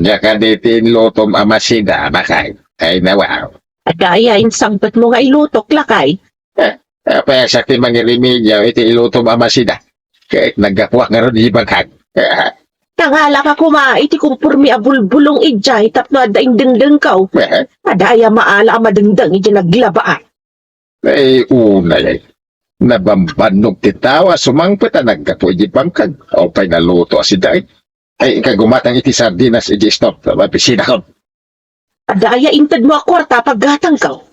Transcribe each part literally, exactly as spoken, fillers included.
Diak kadi ti inlutom a masida, baket. Ay, nawaw. Adda aya insangpetmo nga ilutok, lakay? Eh, apay a siak ti mangirimedyo iti ilutom a masida? Ket naggapuak ngarud iti bangkag. Eh, Nangalaka koma iti kumporme a bulbulong idiay tapno adda indengdengko. Eh. Adda aya maala a madengdeng idiay naglabaak? Ay, unay, ay. Nabambannog ti tao a sumangpet a naggapu iti bangkag. Apay naluto a sida, ay. Ay, ikagumatang iti sardinas iti stove, mapisinakon. Adda aya intedmo a kuarta a paggatangko?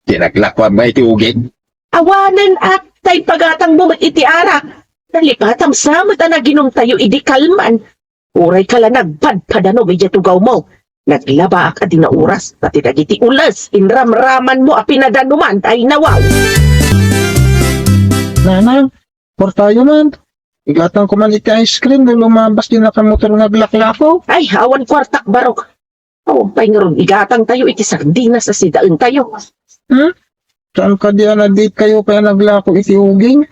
Ti naglakuam nga iti uging. Awanen, a, ta impagatangmo met iti arak. Nalipatam sa met a naginumtayo idi kalman. Uray ka la nagpadpadanom idiay tugawmo. Naglabaak a di naoras, ta ti dagiti ules, inramramanmo a pinadanuman, ay nawaw. Nanang, kuartayo man. Igatangko man iti ice cream no lumabas ti nakamotor nga aglaklako. Ay, awan kuartak, barok. Awan pay ngarud igatangtayo iti sardinas a sidaentayo. Hmm? Saan kadi a nagdate kayo kaya naglako iti uging?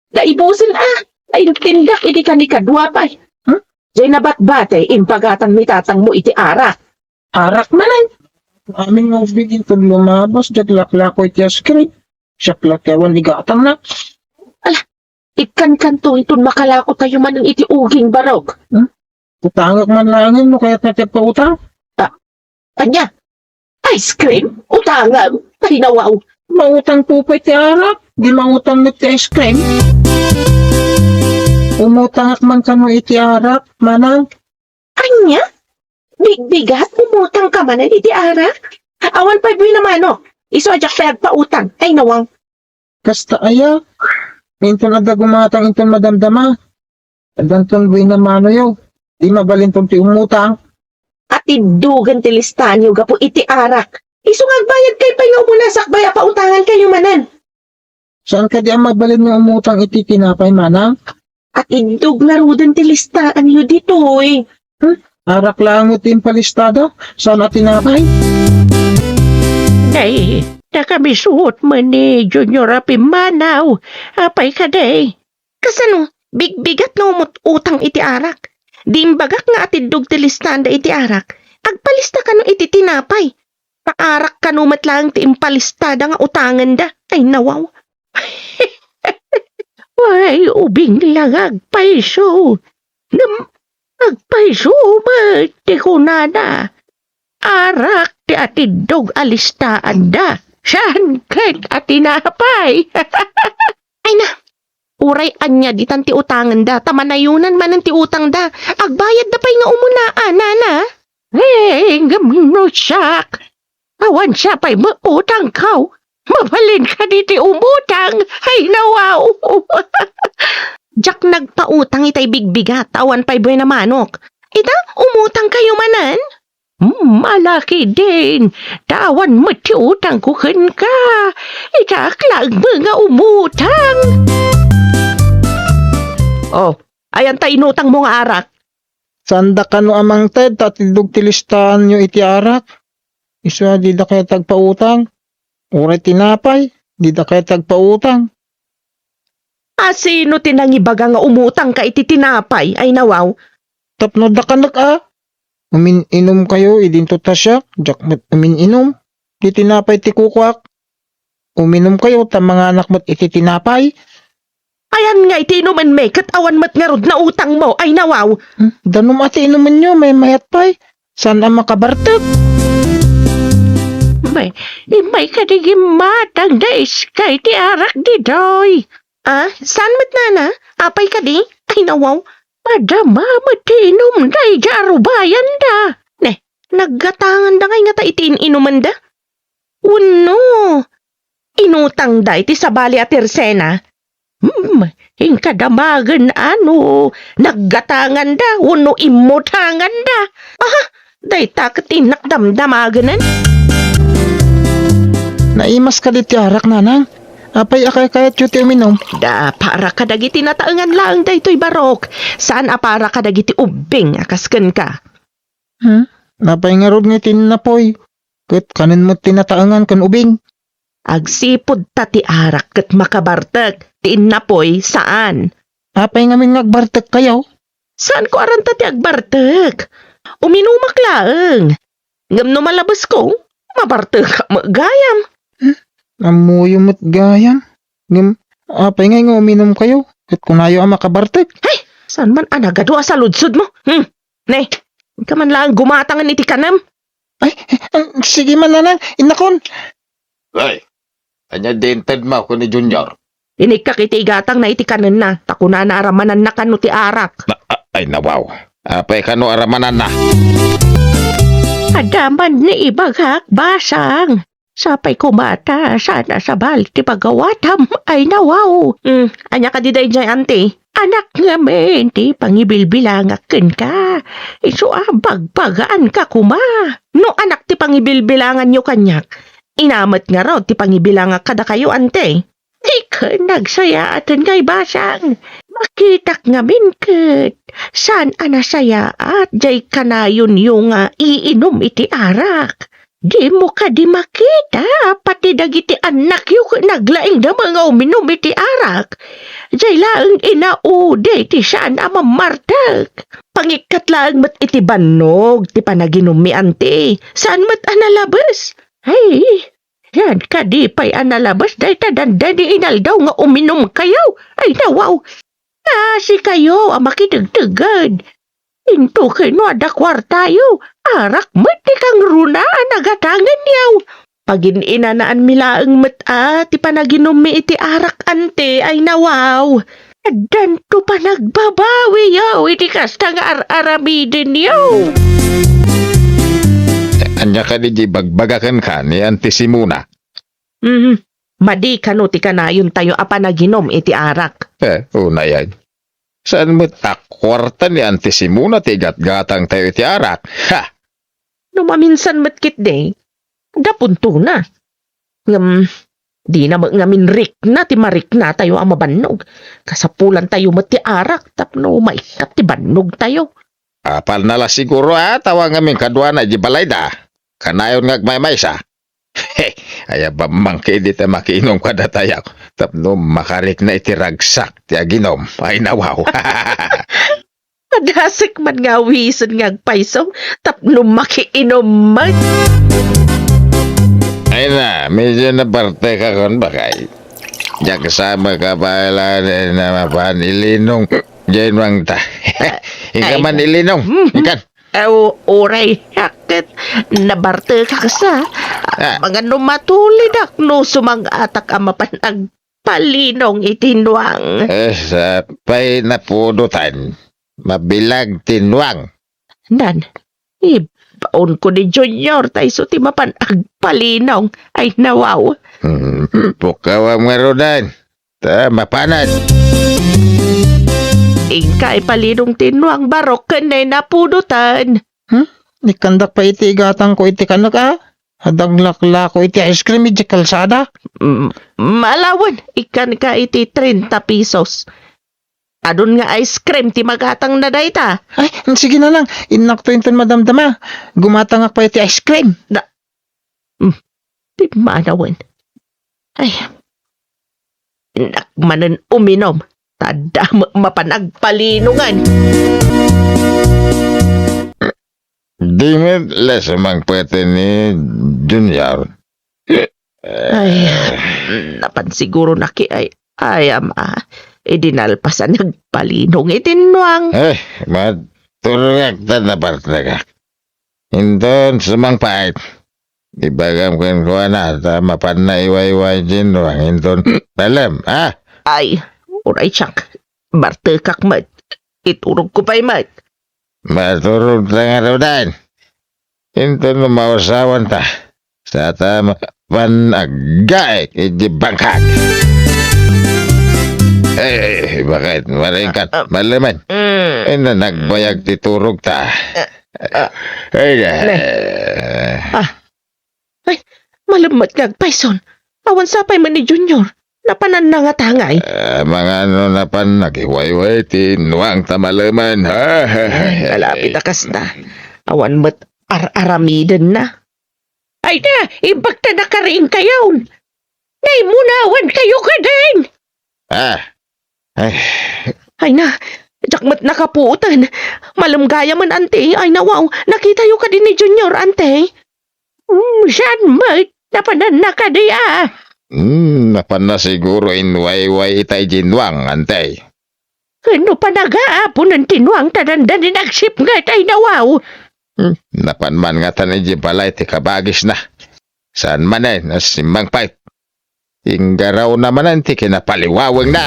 Naibusen a, naintindak idi kanikadua pay. Hmm? Diay nabatbati, impagatang ni tatangmo iti arak. Arak man ay. Amin nga ubing inton lumabas, diak laklako iti ice cream. Siak la ti awan igatangna. Ala, ikkankanto inton makalakotayo manen iti uging, barok. Hmm? Utangek man laengen no kayatna ti agpautang. Ah, ania? Ice cream? Utangem? Ay, nawaw. Mautangko pay ti arak, di mautang met ti ice cream. Umutangak man kano iti arak, manang. Ania? Bigbigat, umutangka manen iti arak? Awan pay buinamano. Isu a diak pay agpautang. Ay, nawaw. Kasta aya? Inton adda gumatang inton madamdama. Addanton buinamanoyo. Di mabalinton ti umutang. Atiddogen ti listaanyo gapu iti arak. Isu nga agbayadkayo pay nga umuna sakbay a pautangankayo manen. Saan kadi a mabalin nga umutang iti tinapay, manang? Atiddog ngaruden ti listaanyo ditoy. Hmm? Arak laeng ti impalistada, saan a tinapay? Nay, nakamisuot man ni Junior a pimmanaw. Apay kadi? Kasano? Bigbigat nga umut-utang iti arak. Di imbagak nga atiddog ti listaanda iti arak. Agpalista kano iti tinapay. Paarak kano met laeng ti impalistada nga utangenda. Ay, nawaw. Ay, ubing la nga agpayso. Ngem agpayso met ti kunana. Arak ti atiddog a listaanda. Saan ket a tinapay. Ay na, uray ania ditan ti utangenda, ta manayonan manen ti utangda. Agbayadda pay nga umuna, a, nana. Eh, ngem no siak, awan sa pay mautangko. Mabalin kadi ti umutang. Ay, nawaw. Diak nagpautang itay bigbigat, awan pay buena manok. Ita, umutangkayo manen? Hmm, ala ketdin, ta awan met ti utangko kenka. Itaak laeng nga umutang. Oh, ayan ta inutangmo nga arak? Saanda kano a mangted ta atiddog ti listaanyo iti arak? Isu a dida kayat agpautang? Uray tinapay, dida kayat agpautang? A, sino ti nangibaga nga umutangka iti tinapay? Ay, nawaw. Tapno dakanek a. Umin-inomkayo idinto ta siak, diak met umin-inom. Ti tinapay ti kukuak. Uminomkayo ta manganak met iti tinapay. Ayan nga iti inumenmi, ket awan met ngarud nautangmo. Ay, nawaw. Hmm, danum a ti inumenyo, maymayat pay. Saan a makabartek? May, immay kadi gimmatang da iskay ti arak ditoy. Ah, saan met nana? Apay kadi? Ay, nawaw. Madama met ti inumda idiay arubayanda. Ne, naggatanganda ngay ngata iti in-inumanda? Wenno, inutangda iti sabali a tersena? Hmm, inka damagen a no naggatanganda wenno immutanganda. Aha, dayta ket innak damdamagenen. Naimas kadi ti arak, nanang? Apay a kaykayatyo ti uminom? Da, para kadagiti nataengan laeng daytoy barok. Saan a para kadagiti ubbing a kas kenka. Hmm? Apay ngarud nga ti innapoy? Ket kanen met ti nataengan ken ubing? Agsipud ta ti arak ket makabartek, ti innapoy, saan. Apay ngamin nga agbartekkayo? Saanko a ranta ti agbartek. Uminumak laeng. Ngem no malabesko, mabartekak met gayam. Hmm? Ammoyo met gayam. Ngem, apay ngay nga uminumkayo? Ket kunayo a makabartek. Hay! Saan man a nagadu a saludsodmo? Hmm? Ne, inka man laeng gumatangen iti kanem. Ay, ah, sige man, nanang, innakon. Ay, ania di intedmo ken ni Junior? Inikkak iti igatangna iti kanenna, ta kunana a ramananna kano ti arak. Na, a-, ay, nawaw. Apay kano a ramananna? Adda man ni ibagak, Basang. Sapay koma ta saan a sabali ti pagawatam, ay nawaw. Hmm, ania kadi daydiay, anti? Anak ngamin ti pangibilbilangak kenka. Isu a bagbagaanka koma. No anak ti pangibilbilanganyo kaniak, ina met ngarud ti pangibilangak kadakayo, anti? Diken nagsayaaten ngay, Basang. Makitak ngamin ket saan a nasayaat jay kanayonyo nga iinum iti arak. Dimo kadi makita, pati dagiti annakyo ket naglaingda nga uminum iti arak. Jay laeng inaudi ti saan a mammartek. Pangikkat laeng met iti bannog ti panaginummi, anti. Saan met a nalabes. Ay, saan kadi pay a nalabes dayta dandani inaldaw nga uminumkayo. Ay, nawaw. Nasikayo a makitegteged. Into ket no adda kuartayo, arak met ti kangruna a nagatangenyo. Pagin-inanaanmi laeng met a ti panaginummi iti arak, anti, ay nawaw. Addanto panagbabawiyo iti kasta nga ar-aramidenyo. Ania kadi di bagbaga kenka ni Anti Simona? Hmm, madi kano ti kanayontayo a panaginum iti arak. Eh, unay ay. Saan met a kuarta ni Anti Simona ti igatgatangtayo iti arak? Ha! No maminsan met ketdi, adda puntona. Ngem, dina met ngamin rikna ti mariknatayo a mabannog. Kasapulantayo met ti arak tapno maikkat ti bannogtayo. Apalna la siguro a tawa ngamin kaduana idiay balayda. Kanayon nga agmaymaysa. He, aya bamman ketdi ta makiinum kadatayo tapno makarikna iti ragsak ti aginum. Ay, nawaw. Padasek man nga awisen nga agpayso tapno makiinum met. Ay na, medyo nabartekakon, bakay. Diak sa makabala na mapan ilinong. Diyan mang ta. Ika Ay. man ilinong. Mhm. Ikan. Aw, uray, ket nabartekak sa. Ah. Mangano matulidak no sumang-atak a mapan agpalinong iti nuang. Eh, sa pay napudotan, mabilag ti nuang. Nan, ibaonko ni Junior, ta isu ti mapan agpalinong. Ay, nawaw. Hmm, pukawam nga rudan. Ta, mapanan. Inka ipalinong ti nuang barok ken napudotan. Hmm? Ikkandak pay iti igatangko iti kanek a? Adda aglaklako iti ice cream iti kalsada? Mm, malawen, ikkanka iti treinta pesos. Adun nga ice cream ti magatangna dayta. Ay, sige na lang. Innakto inton madamdama. Gumatangak pay iti ice cream. Na, mm, ti manawen. Ay, innak manen uminum. Ta adda ma-, mapan agpalinongan. Di met la sumangpet ni Junior. Ay, napan siguro naki ay, ay, ama. Idi nalpasan nagpalinong iti nuang. Eh, maturogak ta napartagak. Inton sumangpet. Ibagam kenkuana ta mapanna iwayway ti nuang inton dalem, ha? Ay, uray siak. Bartekak met. Iturogko pay met. Maturog ta ngaruden. Inton no mausawanta, sa ta mapan aggaek iti bangkag. Eh, bakit? Maringkat, Ah, ah. Malemen. Mm. Ay na, nagbayag ti turog ta. Ah, ah. Ay, Ne. eh. Ah. Ay, malemmet nga agpayson. Awan sapay man ni Junior. Napananna nga tangay. Ah, mangano napan nagiwayway ti nuang ta malemen. Ay, kalapit a kasta. Awan met ar-aramidenna. Ay na, imbag ta nakariingkayon. Naimunawankayo kadin. Ah. Ay. Ay na, Diak met nakapuoten. Malem gayamen, Ante. Ay, nawaw. Nakitayo kadi ni Junior, Ante? Hmm, saan met? Napananna kadi a? Hmm, napanna siguro inwayway itay Jinwang, Ante. Ano pa nagaapunen ti Nuang ta dandan inagsipnget, ay, nawaw? Hmm, napan man ngatan idiay balay ti kabagisna. Saan manen a simmangpet? Inggarawna manen ti kinapaliwawengna.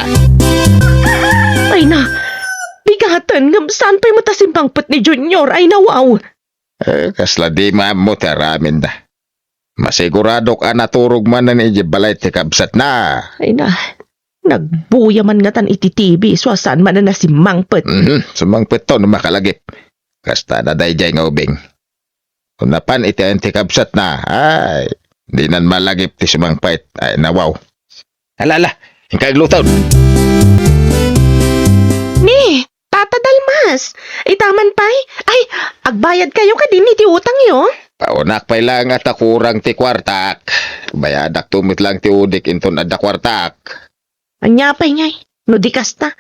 Ay na, bigaten ngem saan pay met a simmangpet ni Junior, ay, nawaw? Eh, kasla di maammo ti aramidna. Masiguradok a naturog manen idiay balay ti kabsatna. Ay na, nagbuya man ngatan iti T V, isu a saan manen a simmangpet. Mhm, summangpetto no makalagip. Kasta na daydiay nga ubing. Kung napan iti ayan ti kabsatna, ay, dinan malagip ti sumangpet. Ay, nawaw. Ala, ala, inka agluton. Ni, Tata Dalmas, itaman pay? Ay, agbayad kayo kadin iti utangyo? Paunak pay lang at akurang ti kuartak. Bayadakto met lang ti udik inton adda kuartak. Ania pay ngay, no di kasta?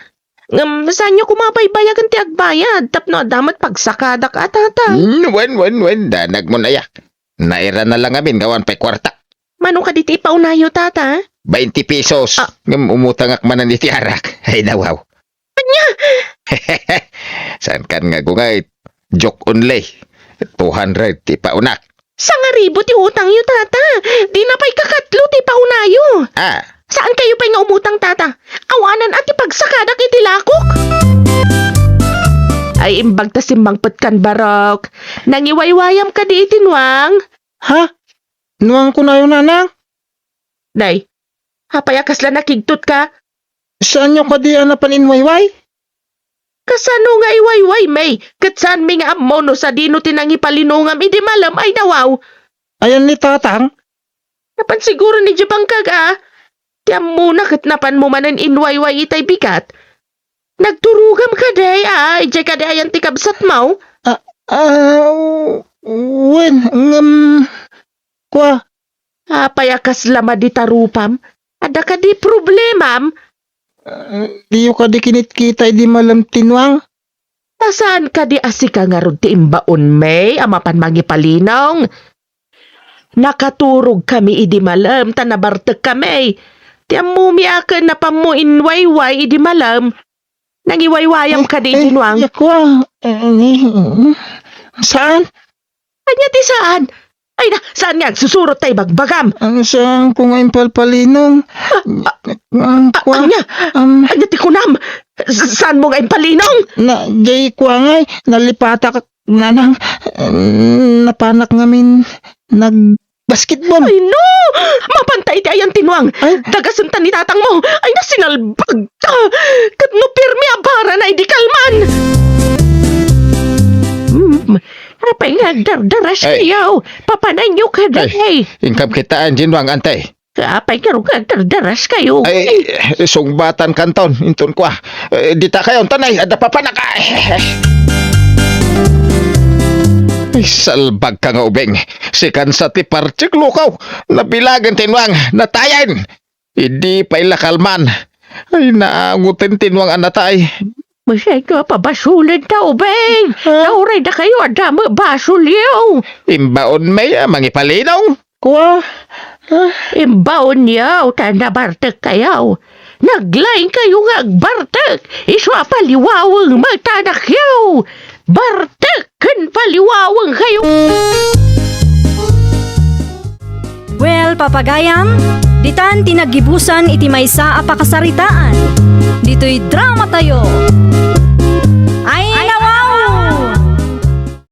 Ngem saanyo koma a baybayagen ti agbayad tapno adda met pagsakadak a, Tata? Hmm, wen, wen, wen, danagmon aya. Nairana lang amin nga awan pay kuartak. Mano kadi ti ipaunayo, Tata? Bainti pesos. Ah. Ngem umutangak manen iti arak. Ay, nawaw. Ania? Saan kan nga gungay? Joke only. Two hundred ti paunak. Sangaribu ti utangyo, Tata. Dina pay kakatlo ti paunayo. Ah. Saan kayo pay nga umutang, Tata? Awanan a ti pagsakadak iti lakok. Ay, imbag ta simmangpet kan barok. Nangiwaywayam kadi iti nuang? Ha? Nuang kunayo, Nanang? Day, apay a kasla nakigtot ka? Saanyo kadi a napan inwayway? Kasano nga iwayway, May? Ket saanmi nga ammo no sadino ti nangipalinongam idi malem ay nawaw? Ayan ni Tatang? Napan siguro ni Jebang kag a. Ti ammona ket napanmo manen inwayway itay bigat. Nagturogam kadi a, idiay kadi ayan ti kabsatmo? Ah, ah, wen, ngem, kua, Apay a kasla madi tarupam? Adda kadi problemam? Ah, diyo kadi kinitkita idi malem ti nuang? Ta saan kadi a sika ngarud ti imbaon, May, a mapan mangipalinong? Nakaturog kami idi malem ta nabartek kami. Ti ammomi a ken napammo inwayway idi malem. Nangiwaywayam kadi, eh, Jinwang? Yakua, eh, ni, saan? Ania ti saan? Ay na, saan nga agsusurot ta ibagbagam? Ang saan ko nga impalpalinong? Ah, ah, ah, kua, ania? Ania ti kunam? S-, saan mo nga impalinong? Na, jay kua ngay, nalipatak, nanang, napanak ngamin, nag, basketball. Ay, no! Mapanta iti ayan ti nuang. Ay. Dagasenta ni tatang mo. Ay, nasinalbag ta. Ket no pirmi a barana idi kalman. Hmm, apay nga agdardaras kayo? Papananyo kadi. Ay, inkam kitaan, Jinwang, Ante. Apay nga agdardaras kayo? Ay, sungbatan kanton, inton kua. Eh, dita kayo, tanay, adda papanak. Ay, salbag ka nga ubing. Sikan sa ti parchik lukaw. Nabilagan ti nuang, natayen. Idi pay la kalman. Ay, naangoten ti nuang a natay. Masay ka, pabasulen ta, ubing. Ha? Nauray da kayo, adda met basulyo. Imbaon may, ah, mangipalinong. Kua? Ah. Imbaonyo ta nabartek kayo. Naglaing kayo nga agbartek. Isu a paliwaweng met ti anakyo. Bartek ken paliwaweng kayo. Well, papagayam, ditan ti naggibusan iti maysa a pakasaritaan. Ditoy drama tayo.